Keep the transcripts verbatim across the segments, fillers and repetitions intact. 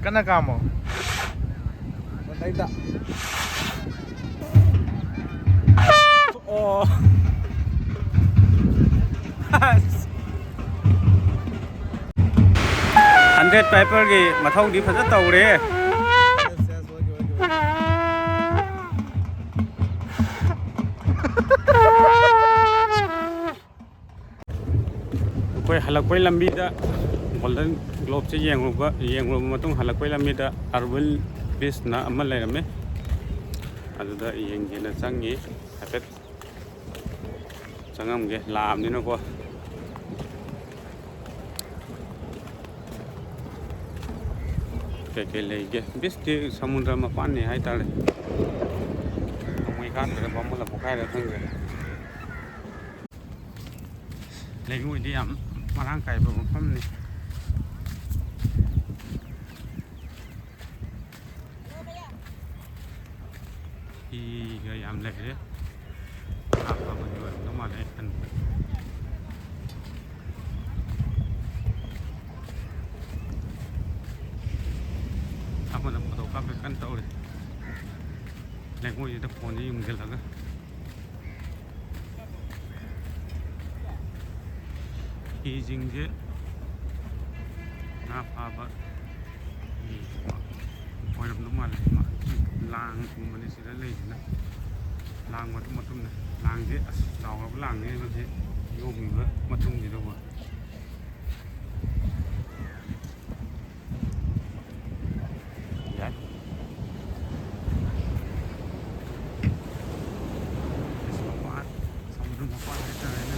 ꯀꯟꯅ ꯀꯥꯝꯃꯣ꯫ ꯃꯊꯛꯇ꯫ ꯑꯣ꯫ ꯍꯟꯗ꯭ꯔꯦꯠ ꯄꯥꯏꯄꯔꯒꯤ ꯃꯊꯧꯗꯤ ꯐꯖ ꯇꯧꯔꯦ꯫ ꯑꯩꯈꯣꯏ ꯍꯜꯂꯛꯄꯩ ꯂꯝꯕꯤꯗ ꯒꯣꯜꯗꯟ ꯒ꯭ꯂꯣꯞꯁꯦ ꯌꯦꯡꯉꯨꯕ, ꯌꯦꯡꯉꯨꯔꯕ ꯃꯇꯨꯡ ꯍꯜꯂꯛꯄꯩ ꯂꯝꯕꯤꯗ ꯑꯔꯕꯤꯜ ꯕꯤꯁꯅ ꯑꯃ ꯂꯩꯔꯝꯃꯦ꯫ ꯑꯗꯨꯗ ꯌꯦꯡꯒꯦꯅ ꯆꯪꯉꯤ꯫ ꯍꯥꯏꯐꯦꯠ ꯆꯪꯉꯝꯒꯦ, ꯂꯥꯛꯑꯕꯅꯤꯅꯀꯣ꯫ ꯀꯩꯀꯩ ꯂꯩꯒꯦ? ꯕꯤꯁꯇꯤ ꯁꯃꯨꯗ꯭ꯔ ꯃꯄꯥꯟꯅꯤ ꯍꯥꯏꯇꯥꯔꯦ꯫ ꯅꯣꯡꯃꯩ ꯀꯥꯞꯄꯤꯔ ꯕꯝꯕꯨꯅ ꯄꯣꯈꯥꯏꯔ ꯈꯪꯗꯦ꯫ ꯂꯩꯉꯣꯏꯗꯤ ꯌꯥꯝ ꯃꯔꯥꯡ ꯀꯥꯏꯕ ꯃꯐꯝꯅꯤ꯫ ꯍꯤꯒ ꯌꯥꯝ ꯂꯩꯔꯦ꯫ ꯉꯥ ꯐꯥꯕꯒꯤ ꯑꯣꯏꯔꯝꯗꯧ ꯃꯥꯜꯂꯦ ꯑꯩ ꯈꯟꯕꯗ꯫ ꯑꯃꯅ ꯐꯣꯇꯣ ꯀꯥꯞꯄꯩ ꯀꯟꯅ ꯇꯧꯔꯤ꯫ ꯂꯩꯉꯣꯏꯁꯤꯗ ꯐꯣꯟꯁꯦ ꯌꯨꯡꯁꯤꯜꯂꯒ꯫ ꯍꯤꯁꯤꯡꯁꯦ ꯉꯥ ꯐꯥꯕ ꯍꯤ ꯑꯣꯏꯔꯝꯗꯧ ꯃꯥꯜꯂꯦ꯫ ꯃꯥ ꯂꯥꯡꯒꯨꯝꯕꯅꯤ ꯁꯤꯗ ꯂꯩꯁꯤꯅ꯫ ꯂꯥꯡ ꯃꯇꯨꯝ ꯃꯇꯨꯝꯅꯦ꯫ ꯂꯥꯡꯁꯦ ꯑꯁ ꯆꯥꯎꯔꯕ ꯂꯥꯡꯅꯦ ꯃꯁꯤ ꯌꯣꯝꯃꯤꯕ ꯃꯇꯨꯝꯁꯤꯗꯀꯣ꯫ ꯌꯥꯏ꯫ ꯃꯄꯥꯟ, ꯁꯃꯨꯗ꯭ꯔ ꯃꯄꯥꯟ ꯍꯥꯏꯇꯥꯔꯦꯅꯦ꯫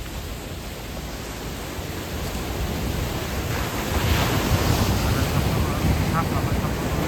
ꯑꯗ ꯁꯥꯐꯕ, ꯁꯥꯐꯕ, ꯁꯥꯐꯕ꯫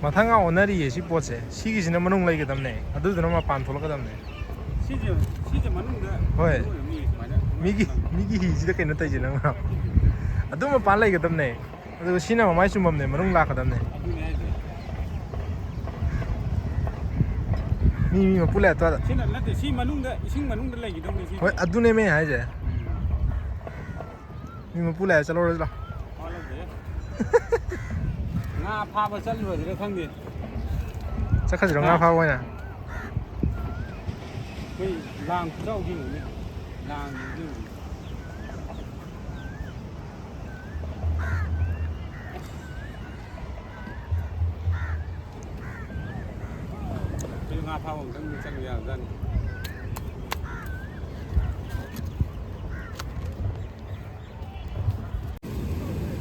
ꯃꯊꯪ ꯑꯣꯟꯅꯔꯤꯌꯦ ꯁꯤ ꯄꯣꯠꯁꯦ꯫ ꯁꯤꯒꯤꯁꯤꯅ ꯃꯅꯨꯡ ꯂꯩꯒꯗꯕꯅꯦ, ꯑꯗꯨꯗꯨꯅ ꯃꯄꯥꯟ ꯊꯣꯛꯂꯛꯀꯗꯕꯅꯦ꯫ ꯁꯤꯁꯦ, ꯁꯤꯁꯦ ꯃꯅꯨꯡꯗ ꯍꯣꯏ꯫ ꯑꯣꯏꯔꯝꯅꯤ ꯁꯨꯃꯥꯏꯅ꯫ ꯃꯤꯒꯤ, ꯃꯤꯒꯤ ꯍꯤꯁꯤꯗ ꯀꯩꯅꯣ ꯇꯧꯔꯤꯁꯦ ꯅꯪꯅ꯫ ꯑꯗꯨ ꯃꯄꯥꯟ ꯂꯩꯒꯗꯕꯅꯦ꯫ ꯑꯗꯨꯒ ꯁꯤꯅ ꯃꯃꯥꯏ ꯆꯨꯝꯐꯝꯅꯦ, ꯃꯅꯨꯡ ꯂꯥꯛꯀꯗꯕꯅꯦ꯫ ꯑꯗꯨꯅꯦ ꯍꯥꯏꯁꯦ꯫ ꯃꯤ, ꯃꯤ ꯃꯄꯨ ꯂꯩꯔꯛꯇ꯭ꯔꯣ? ꯁꯤꯅ ꯅꯠꯇꯦ, ꯁꯤ ꯃꯅꯨꯡꯗ, ꯏꯁꯤꯡ ꯃꯅꯨꯡꯗ ꯂꯩꯒꯗꯕꯅꯦ ꯁꯤ꯫ ꯍꯣꯏ, ꯑꯗꯨꯅꯦꯃꯦ ꯍꯥꯏꯁꯦ꯫ ꯎꯝ꯫ ꯃꯤ ꯃꯄꯨ ꯂꯥꯛꯑꯦ, ꯆꯠꯂꯨꯔꯁꯤ ꯂꯥꯎ꯫ ꯋꯥꯠꯂꯝꯗꯦ꯫ ꯉꯥ ꯐꯥꯕ ꯆꯠꯂꯨꯔꯁꯤꯔ ꯈꯪꯗꯦ꯫ ꯆꯠꯈ꯭ꯔꯁꯤꯔꯣ ꯉꯥ ꯐꯥꯕ ꯑꯣꯏꯅ? ꯑꯩꯈꯣꯏ ꯂꯥꯡ ꯈꯨꯆꯥꯎꯗꯤ ꯌꯦꯡꯉꯨꯅꯦ꯫ ꯂꯥꯡꯁꯤꯗꯤ ꯌꯦꯡꯉꯨꯅꯦ꯫ ꯑꯩꯈꯣꯏ ꯉꯥ ꯐꯥꯕ ꯑꯝꯇꯪꯗꯤ ꯆꯪꯕ ꯌꯥꯕꯖꯥꯠꯅꯤ꯫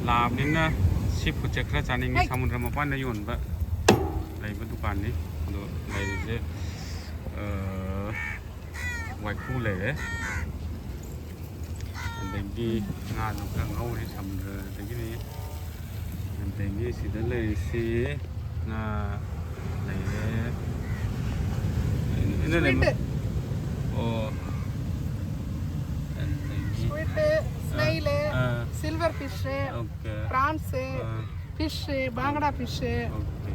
ꯂꯥꯛꯑꯕꯅꯤꯅ ꯁꯤ ꯐꯨꯗꯁꯦ ꯈꯔ ꯆꯥꯅꯤꯡꯉꯤ꯫ ꯍꯩ! ꯁꯃꯨꯗ꯭ꯔ ꯃꯄꯥꯟꯗ ꯌꯣꯟꯕ ꯂꯩꯕ ꯗꯨꯀꯥꯟꯅꯤ꯫ ꯑꯗꯣ ꯂꯩꯔꯤꯁꯦ, ꯑ, ꯋꯥꯏꯈꯨ ꯂꯩꯔꯦ, ꯑꯗꯒꯤ ꯉꯥꯁꯨ ꯈꯔ ꯉꯧꯔꯤ, ꯁꯃꯨꯗ꯭ꯔꯗꯒꯤꯅꯤ꯫ ꯑꯗꯒꯤ ꯁꯤꯗ ꯂꯩꯔꯤꯁꯤ ꯉꯥ ꯂꯩꯔꯦ꯫ ꯁꯤꯗ ꯂꯩꯕ-, squid꯫ ꯑꯣ꯫ ꯑꯗꯒꯤ, squid, ꯑ, snail, ꯑ, silver fish, ꯑꯣꯀꯦ꯫ Prawns, ꯑ, fish, ꯕꯥꯡꯒ꯭ꯂꯥ fish꯫ ꯑꯣꯀꯦ꯫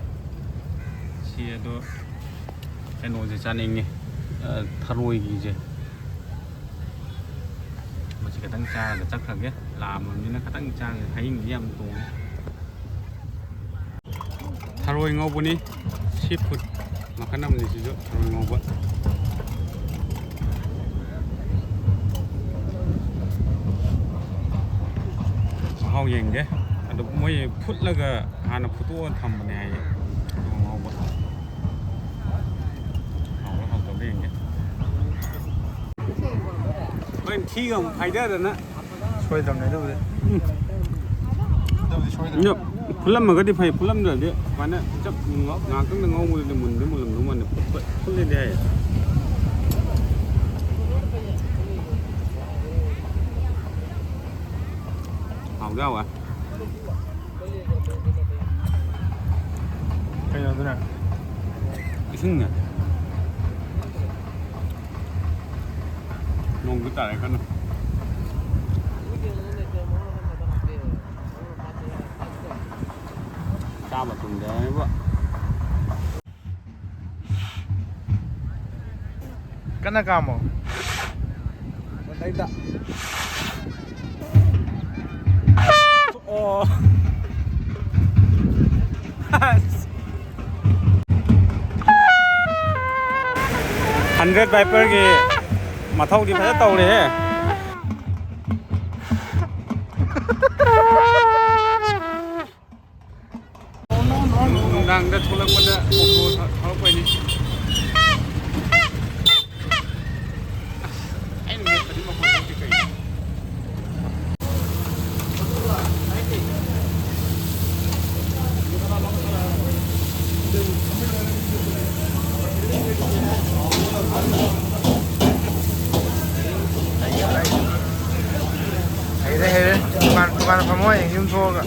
ꯁꯤ ꯑꯗꯣ ꯀꯩꯅꯣꯁꯦ ꯆꯥꯅꯤꯡꯉꯦ, ꯑ, ꯊꯔꯣꯏꯒꯤꯁꯦ꯫ ꯃꯁꯤ ꯈꯤꯇꯪ ꯆꯥꯔꯒ ꯆꯠꯈ꯭ꯔꯒꯦ꯫ ꯂꯥꯝꯃꯕꯅꯤꯅ ꯈꯤꯇꯪ ꯆꯥꯔꯒ, ꯍꯌꯤꯡꯁꯤ ꯌꯥꯝ ꯇꯣꯡꯉꯦ꯫ ꯊꯔꯣꯏ ꯉꯧꯕꯅꯤ, ꯁꯤ ꯐꯨꯗ ꯃꯈꯜ ꯑꯃꯅꯤ ꯁꯤꯁꯨ, ꯊꯔꯣꯏ ꯉꯧꯕ꯫ ꯃꯍꯥꯎ ꯌꯦꯡꯒꯦ꯫ ꯑꯗꯨ ꯃꯣꯏ ꯐꯨꯠꯂꯒ ꯍꯥꯟꯅ ꯐꯨꯠꯇꯣꯛꯑꯒ ꯊꯝꯕꯅꯦ ꯍꯥꯏꯌꯦ꯫ ꯊꯔꯣꯏ ꯉꯧꯕ꯫ ꯍꯥꯎꯕ꯭ꯔꯥ ꯍꯥꯎꯇꯕ꯭ꯔꯥ ꯌꯦꯡꯒꯦ꯫ ꯍꯣꯔꯦꯟ ꯊꯤꯒ ꯑꯃꯨꯛ ꯐꯥꯏꯗꯗꯅ꯫ ꯁꯣꯏꯗ꯭ꯔꯕꯅꯦ ꯑꯗꯨꯕꯨꯗꯤ꯫ ꯎꯝ꯫ ꯑꯗꯨꯕꯨꯗꯤ ꯁꯣꯏꯗ꯭ꯔꯕꯅꯦ꯫ ꯑꯗꯣ ꯐꯨꯠꯂꯝꯃꯒꯗꯤ ꯐꯩ, ꯐꯨꯠꯂꯝꯗ꯭ꯔꯗꯤ ꯁꯨꯃꯥꯏꯅ ꯆꯞ ꯉ-, ꯉꯥꯏꯍꯥꯛꯇꯪꯗ ꯉꯧꯕꯗꯨꯗꯤ ꯃꯨꯟꯗꯤ ꯃꯨꯜꯂꯝꯗꯧ ꯃꯥꯟꯗꯦ꯫ ꯐꯨꯠꯄ, ꯐꯨꯠꯂꯗꯤ ꯍꯥꯏꯌꯦ꯫ ꯍꯥꯎꯗꯤ ꯍꯥꯎꯋꯦ꯫ ꯑꯗꯨꯅ ꯏꯁꯤꯡꯅꯦ꯫ ꯅꯣꯡꯁꯨ ꯇꯥꯔꯦ ꯀꯟꯅ꯫ ꯆꯥꯕ ꯇꯨꯝꯗꯕ꯫ ꯀꯟꯅ ꯀꯥꯝꯃꯣ꯫ ꯃꯊꯛꯇ꯫ ꯑꯣ꯫ ꯍꯟꯗ꯭ꯔꯦꯠ ꯚꯥꯏꯄꯔꯒꯤ ꯃꯊꯧꯗꯤ ꯐꯖ ꯇꯧꯔꯦꯍꯦ꯫ ꯅꯨꯡꯗꯥꯡꯗ ꯊꯣꯛꯂꯛꯄꯗ ꯑꯣꯛꯇꯣ ꯊꯧꯔꯛꯄꯩꯅꯤ꯫ ꯑꯩꯅ ꯃꯦꯠꯄꯗꯤ ꯃꯈꯣꯟ ꯊꯣꯛꯇꯦ ꯀꯩꯅꯣ? ꯍꯩꯔꯦ, ꯍꯩꯔꯦ꯫ ꯗꯨꯀꯥꯟ, ꯗꯨꯀꯥꯟ ꯐꯝꯃꯣ ꯍꯌꯦꯡ ꯌꯨꯝ ꯊꯣꯛꯑꯒ꯫